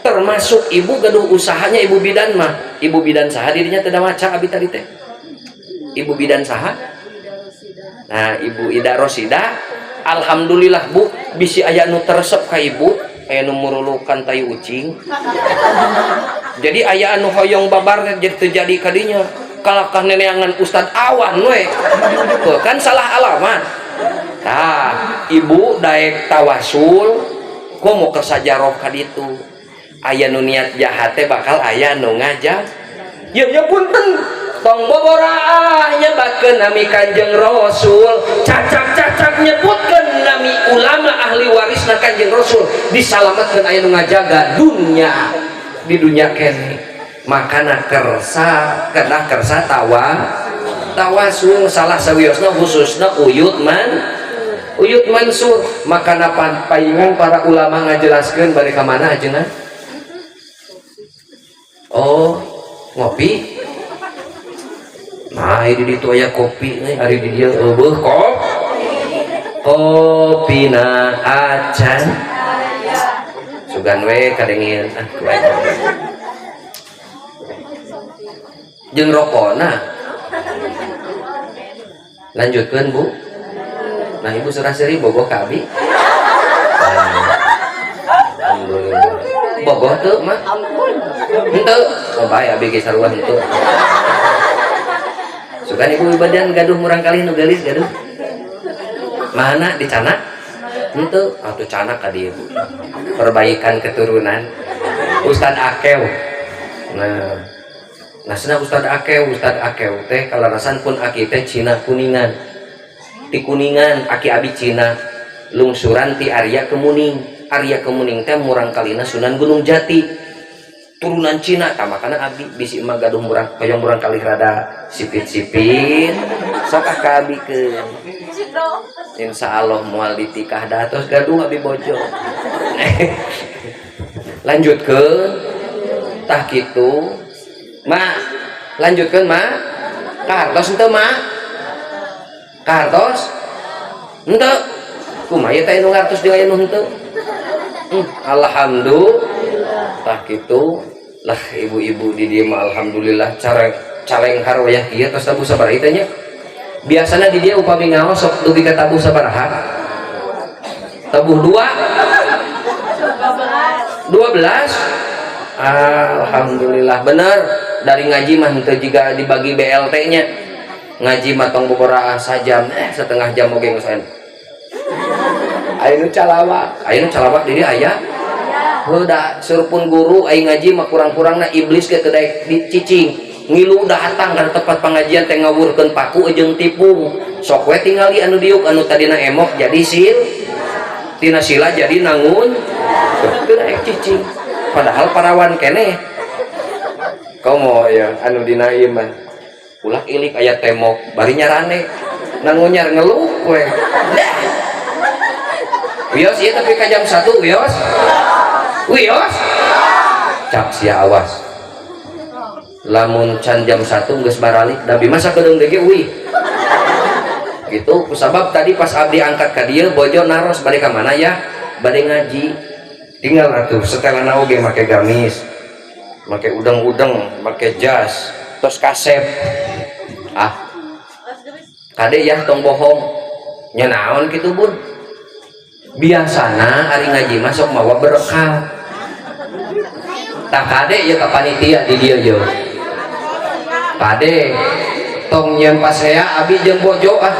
Termasuk ibu gaduh usahanya, ibu bidan mah, ibu bidan saha dirinya teu maca abi tadi teh, ibu bidan saha? Nah, Ibu Ida Rosida, alhamdulillah Bu, bisi aya nu teresep ka ibu, aya nu murulukan tai ucing. Jadi aya anu hoyong babar jadi terjadi kadinya. Kalakah neneangan Ustad Awan we. Tuh, kan salah alamat. Tah, ibu daek tawasul, komo kersajaroh kaditu. Aya nu niat jahat teh bakal aya nu ngajak. Ya ya punten, tong boboraah nyebatkeun nami Kanjeng Rasul, cacak-cacak nyebutkeun nami ulama ahli warisna Kanjeng Rasul, disalametkeun, aya nu ngajaga dunya di dunya kene. Makana kersa kena kersa tawasul salah sawiosna khususna Uyut man, Uyut Mansur. Makana paingan para ulama ngajelaskeun. Bari ka mana ajengan? Oh, ngopi. Nah, ini di aya kopi nih, hari di dia eueuh kok. Kopina acan. Sugan we kadengin ah ku aing. Jeung rokona. Lanjutkeun, Bu. Nah, Ibu surah-seri bogoh ka abi. Alhamdulillah. Bogoh teu mah? Henteu. Oh, bae abi ge sarua henteu. Sugan ibu badan gaduh murang kali nu geulis gaduh. Mana di cana? Henteu, atuh cana ka dieu, Bu. Perbaikan keturunan. Ustad Akew. Nah, nasna Ustad Akew, Ustad Akew teh kalarasan pun aki teh Cina Kuningan. Ti Kuningan aki abi Cina, lungsuran ti Arya Kemuning. Arya Kemuning teh murang kalina Sunan Gunung Jati. Turunan Cina tah, makana abi bisi mah gaduh murang hoyong murang kali rada sipit-sipit, sok ah ka abi keun. Insya Allah moal ditikah, dah tos gaduh abi bojo. Lanjutkeun tah kitu ma, lanjutkeun ma. Kartos henteu ma? Kartos henteu? Kumaha teh nu ngartos jeung aya nu henteu? Alhamdulillah tah kitu lah ibu-ibu di dieu mah. Alhamdulillah cara caleng harwayah kieu tos tabuh sabaraha teh nya? Biasana di dieu upami ngaos sok dugi ka tabuh sabaraha? Tabuh dua? 12. Alhamdulillah, bener dari ngaji mah henteu jiga dibagi BLT nya. Ngaji mah tong bobora sajam, setengah jam oge geus aya nu calawak, aya nu calawak di dieu aya. Heuh, da surpun guru ai ngaji mah kurang-kurangna iblis ge teu daek dicicing. Ngilu datang ka tempat pengajian teh ngawurkeun paku jeung tipung. Sok we tingali anu diuk, anu tadina emok jadi sil, tina sila jadi nangun, teu daek cicing. Padahal parawan keneh. Komo ya anu dina ieu mah. Ulak ilik aya temok bari nyarane. Nangunyar ngeluh we. Wios ieu tapi ka jam 1 wios. Wios. Cap sia, awas. Lamun can jam 1 geus baralik, da abi mah sakedeung deui ge uih. Gitu, kusabab tadi pas abdi angkat ka dieu bojo naros, bade ka mana ya? Bade ngaji. Tinggal atuh setelana oge make gamis, make udeng-udeng, make jas, tos kasep. Ah. Kade ya, tong bohong. Nya naon kitu, Bun? Biasana ari ngaji mah sok mawa berkah. Tah, kade ya ka panitia di dieu ye. Kade tong nyeun pasea abi jeung bojo ah,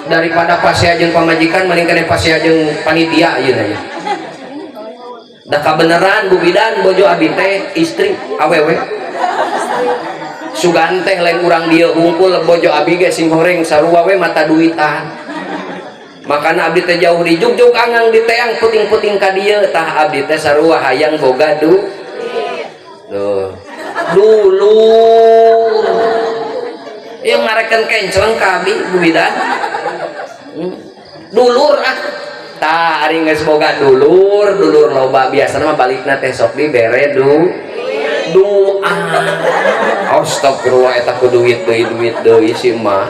daripada pasea jeung pamajikan mending kene pasea jeung panitia ieu nya. Da kabeneran Bu Bidan, bojo abi teh istri awewe. Sugan teh lain urang dieu hungkul, bojo abi ge sing horeng sarua we mata duitan. Makana abdi teh jauh di jugjug angang di teang puting-puting ka dieu tah, abdi teh sarua hayang boga du. Tuh. Dulur. Yang ngarekeun kenceleng ka abi, Bu Bidan. Dulur ah. Tah, ari geus boga dulur, dulur loba biasana mah balikna teh sok dibere doa. Astagfirullah, eta ku duit deui, duit deui si mah.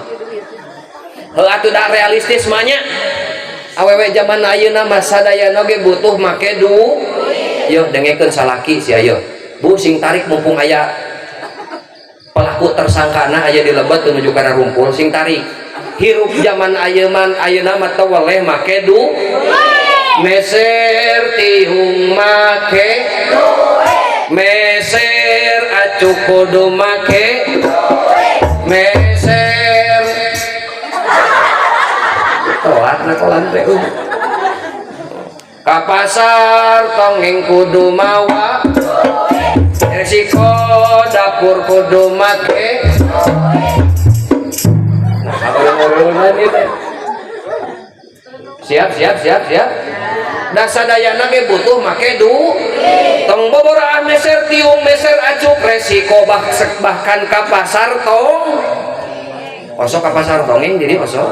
Heuh atuh, da realistis mah nya. Awewe zaman ayeuna mah sadayana ge butuh make du. Yo dengekeun salaki sia yo. Bu, sing tarik, mumpung aya pelaku tersangkana aya di lebet menuju kana rumpul, sing tarik. Hirup zaman ayeuna ayeuna mah teu weleh make du. Meser tihung make, meser acuk kudu make, meser telat na kolan teh. Ka pasar tongeng kudu mawa, resiko dapur kudu make. Nah, apa itu? Siap, siap, siap, siap. Da sadayana ge butuh make du. Tong boboraah meser tiung, meser acuk, resiko, bahkan ka pasar tong. Osok ka pasar tongeng, jadi osok.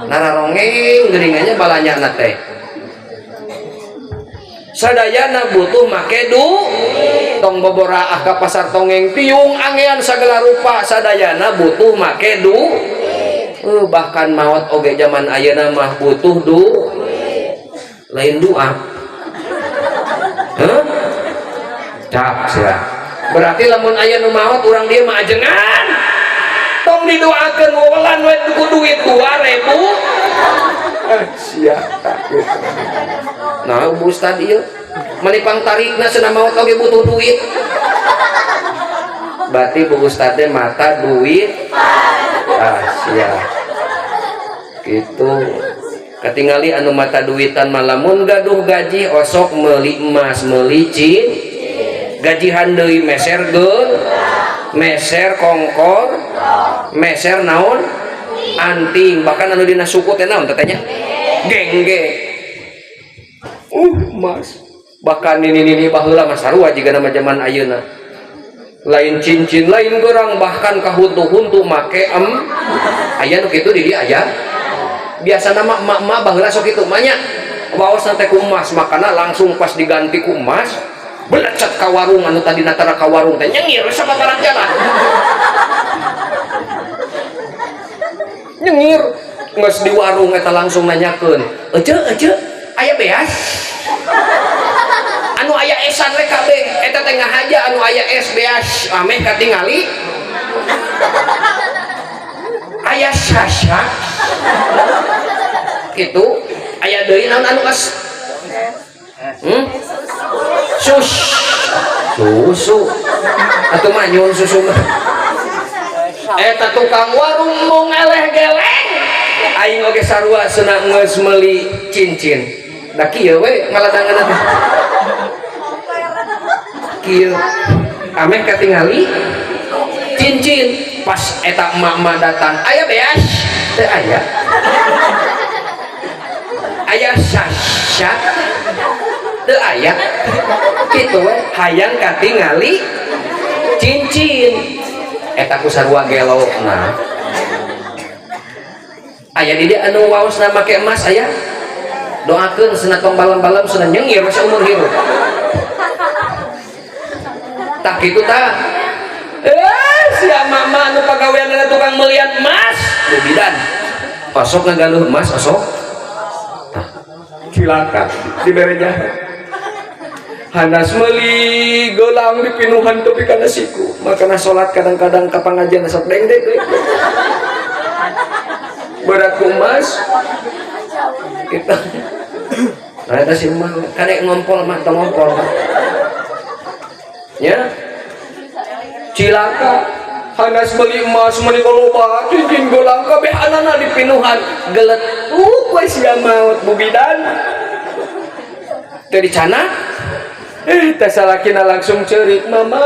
Nararongeng geuningannya balanyana teh. Sadayana butuh make du. Tong boboraah ka pasar tongeng, tiung, angean segala rupa, sadayana butuh make du. Bahkan maot oge zaman ayeuna mah butuh du, lain doa. Hah? Cak sia. Berarti lamun aya nu maot urang dieu mah ajengan. Tong didoakeun, wewelan we ku duit 2000. Eh, sia gitu. Nah, Bu Ustad ieu manipang tarikna cenah, maot oge butuh duit. Berarti Bu Ustad teh mata duit. Ah, sia. Gitu. Ketingali anu mata duitan mah lamun gaduh gaji osok meuli emas, meuli gajihan deui meser geul, meser kongkor, meser naon, anting, bahkan anu dina suku teh naon teh nya, gengge, emas. Bahkan ini baheula mah sarua jiga nama zaman ayeuna, lain cincin, lain gerang, bahkan kahuntu-huntu make em aya nu kitu di dieu aya. Biasa nama emak-emak baheula sok kitu mah nya, waos teh ku emas, makana langsung pas diganti ku emas belecet ka warung. Anu tadi tara ka warung teh nyengir sababaraha jalan, nyengir. Geus di warung eta langsung nanyakeun, "Ece, ece, aya beas?" Anu aya esan we kabeh eta teh ngahaja, anu aya es beas ameh katingali aya sasa gitu. Aya deui naon anu es? Sus, susu atau manyun susu mah. Eta tukang warung mung eleh geleng. Aing oge sarua cenah, geus meuli cincin da kieu we ngaladangan teh kieu ameh katingali cincin. Pas eta emak-emak datang, "Aya beas?" "Teu aya." "Aya sasya?" "Teu aya." Kitu we hayang katingali cincin eta ku sarua gelo. Nah, aya di dieu anu waosna make emas? Aya? Doakeun cenah tong balam-balam cenah, nyengir masa umur hirup. Tak kitu tah. Eh, si mama anu pagaweanna tukang melian emas, Bu Bidan osok ngagaluh emas osok. Tah, cilaka dibere jahe. Hanas meuli gelang dipinuhan tepi kana siku, makana salat kadang-kadang ka pangajian sok dengdek deui berat ku emas kita. Nah, eta si emak kadek ngompol mah, tong ngompol ya, cilaka. Hanas beli emas meuni loba, cincin gelang kabeh anana dipinuhan, gelet we sia maot. Bu Bidan teu dicana. Eh, teh salakina langsung cerik, "Mama,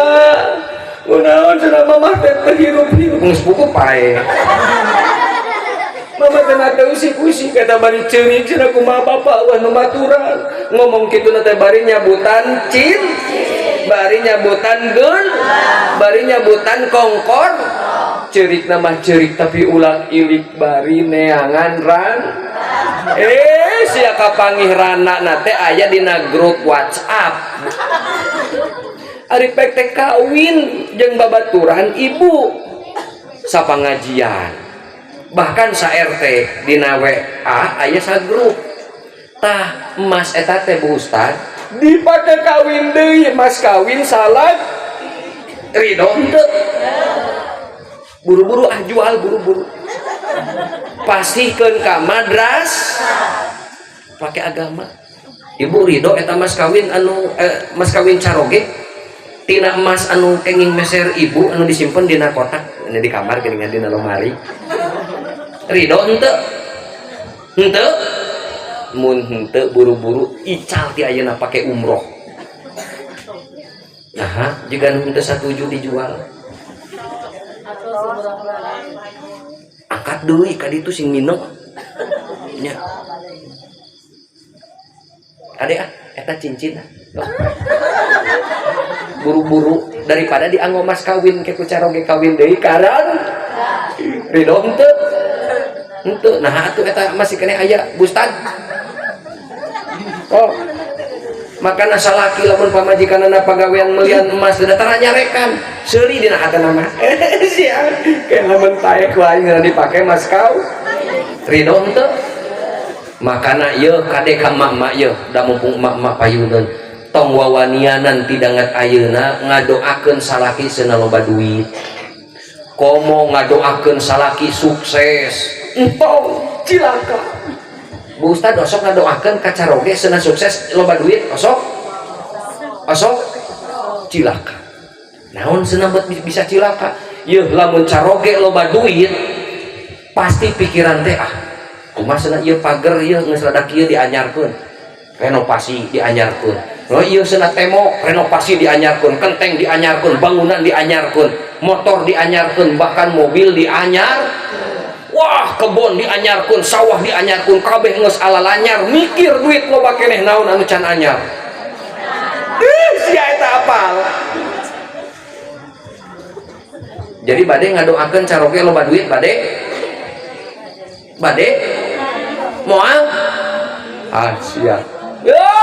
Kunaon cenah mamah teh teu hirup-hirup geus buku pae. Mama teh teu usik-usik kata bari ceurik cenah kumaha bapak wah nu maturan. Ngomong kitu na teh bari nyabutan cin, bari nyabutan geul, bari nyabutan kongkor. Ceurik nama ceurik tapi ulak ilik bari neangan ran. Sia kapanggih rana na teh aya dina grup WhatsApp. Ari pek teh kawin jeung babaturan ibu sapangajian. Bahkan sa RT dina WA aya sagrup. Tah emas eta teh Bu Ustad dipake kawin deui, mas kawin salat ridho henteu. Buru-buru ah jual buru-buru. Pasihkeun ka madras pakai agama. Ibu ridho eta mas kawin anu mas kawin caroge tina emas anu kenging meser ibu anu disimpen dina kotak ini di kamar geuningan dina lemari. Ridho henteu? Henteu? Mun henteu buru-buru ical ti ayeuna pake umroh. Nah, jika nu henteu satuju dijual. Angkat deui ka ditu sing mineng. Nya. Kade ah, eta cincin ah. Buru-buru daripada dianggo mas kawin ke ku caroge kawin deui karan. Ridho henteu? Henteu. Nah, atuh eta masih keneh aya bustad. Oh. Makana salaki lamun pamajikanana pagawean melian emas teu tara nyarekan. Seuri dina hatena mah. Sia, kayak lamun taek wae ngeunah dipake mas kau. Ridho henteu? Makana ieu kade ka emak-emak ieu, da mumpung emak-emak payuneun. Tong wawanianan tidangat ayeuna ngadoakeun salaki cenah loba duit. Komo ngadoakeun salaki sukses. Entong cilaka. Bu Ustad osok ngadoakeun ka caroge cenah sukses loba duit osok? Osok? Cilaka. Naon cenah bet bisa cilaka? Yeuh lamun caroge loba duit pasti pikiran teh ah kumaha cenah ieu pager ieu geus rada kieu dianyarkeun. Renovasi dianyarkeun. Loh ieu cenah tembok renovasi dianyarkeun, kenteng dianyarkeun, bangunan dianyarkeun, motor dianyarkeun, bahkan mobil dianyar. Wah, kebon dianyarkeun, sawah dianyarkeun, kabeh geus ala lanyar, mikir duit loba keneh naon anu can anyar. Sia eta apal. Jadi bade ngadoakeun caroge loba duit bade? Bade? Moal? Ah, sia. Yo,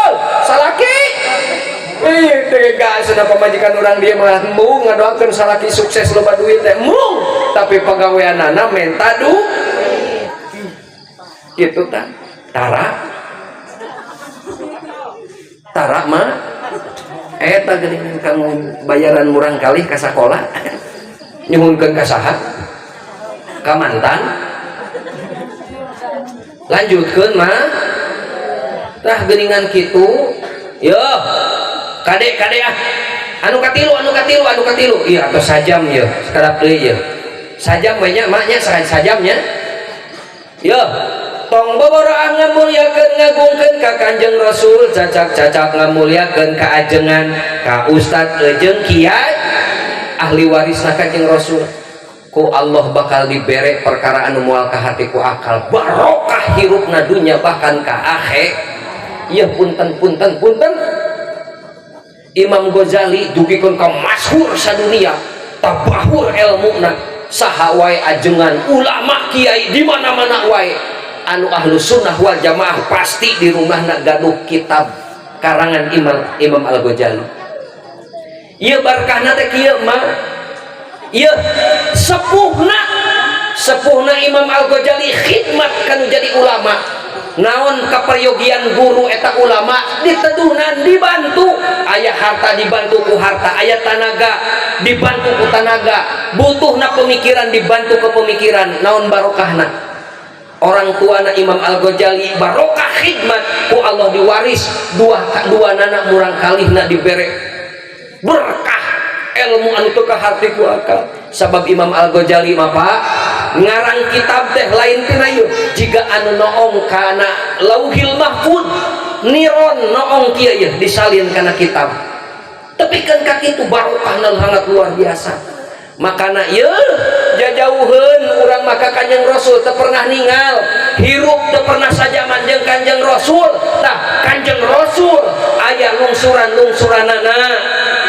salaki. Ih, tega sudah pamajikan orang dia mah embung ngadoakeun salaki sukses loba duit teh embung, tapi pagaweanana menta du. Kitu tah. Tara. Tara mah eta geuningan kanggo bayaran murang kalih ka sakola. Nyuhunkeun ka saha? Ka mantan. Lanjutkeun mah. Tah geuningan kitu. Yo. Kade kade ah. Anu katilu, anu katilu, anu katilu. Iya atau sajam ye, sakedap deui ye. Sajam we nya mak nya sajam nya. Yo, tong boboroah ngamulyakeun ngagungkeun ka Kanjeng Rasul, cacak-cacak ngamulyakeun ka ajengan, ka ustad jeung kiai ahli warisna Kanjeng Rasul. Ku Allah bakal dibere perkara anu moal kahati ku akal, barokah hirupna dunya bahkan ka akhir. Ieu punten punten punten. Imam Ghazali dugikeun ka masyhur sadunia, tabahur elmuna, saha wae ajengan ulama kiai di mana-mana wae anu ahlu sunnah wal jamaah pasti di rumahna gaduh kitab karangan Imam Al-Ghazali. Ieu barkahna teh kieu mah. Ieu sepuhna Imam Al-Ghazali khidmat kanu jadi ulama. Naon kaperyogian guru eta ulama ditedunan dibantu, aya harta dibantu ku harta, aya tanaga dibantu ku tanaga, butuhna pemikiran dibantu ke pemikiran. Naon barokahna orang tuana Imam Al-Ghazali barokah khidmat ku Allah diwaris dua nana murang kalihna dibere berkah ilmu anu teu kaharti ku akal. Sabab Imam Al-Ghazali mah Pak ngarang kitab teh lain tina ieu jiga anu noong kana Lauhil Mahfud niron noong kieu ieu disalin kana kitab. Tapi kan kaki itu barokahna sangat luar biasa. Makana ye jajauheun urang maka Kanjeng Rasul teu pernah ningal, hirup teu pernah sajaman jeung Kanjeng Rasul. Tah, Kanjeng Rasul aya lungsuran-lungsuranana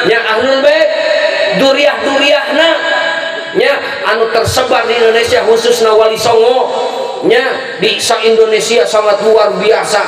nya, ahlul bait, duriah-duriahna nya, anu tersebar di Indonesia, khususna Wali Songo nya, di sa Indonesia sangat luar biasa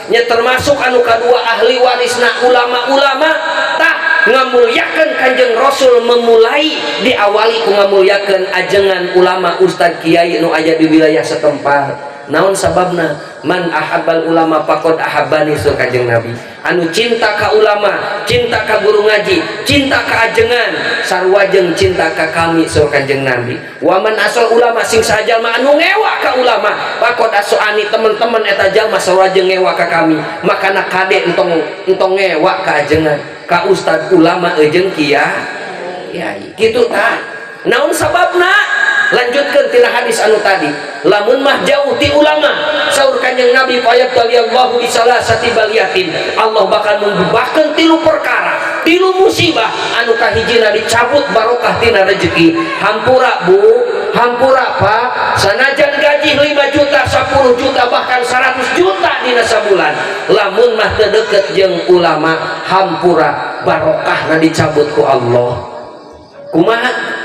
nya, termasuk anu kadua ahli warisna ulama-ulama. Tah, ngamuliakeun Kanjeng Rasul memulai, diawali ku ngamuliakeun ajengan, ulama, ustad, kiai nu aya di wilayah setempat. Naon sababna? Man ahabbal ulama faqad ahabbani, saur Kanjeng Nabi. Anu cinta ka ulama, cinta ka guru ngaji, cinta ka ajengan, sarua jeung cinta ka kami, saur Kanjeng Nabi. Waman asal ulama, sing sajalma anu ngewa ka ulama, faqad ashoani, teman-teman, eta jalma sarua jeung ngewa ka kami. Makana kade, entong entong ngewa ka ajengan, ka ustad, ulama jeung kiai kitu. Tah, naon sababna? Lanjutkan tina hadis anu tadi, lamun mah jauh ti ulama, saur Kanjeng Nabi, fayabtaliyallahu bisalasati baliyatin, Allah bakal membebahkeun tilu perkara, tilu musibah. Anu kahijina, dicabut barokah tina rezeki. Hampura Bu, hampura Pak, sanajan gaji 5 juta, 10 juta, bahkan 100 juta dina sabulan, lamun mah teu deket jeung ulama, hampura, barokahna dicabut ku Allah. Kumaha?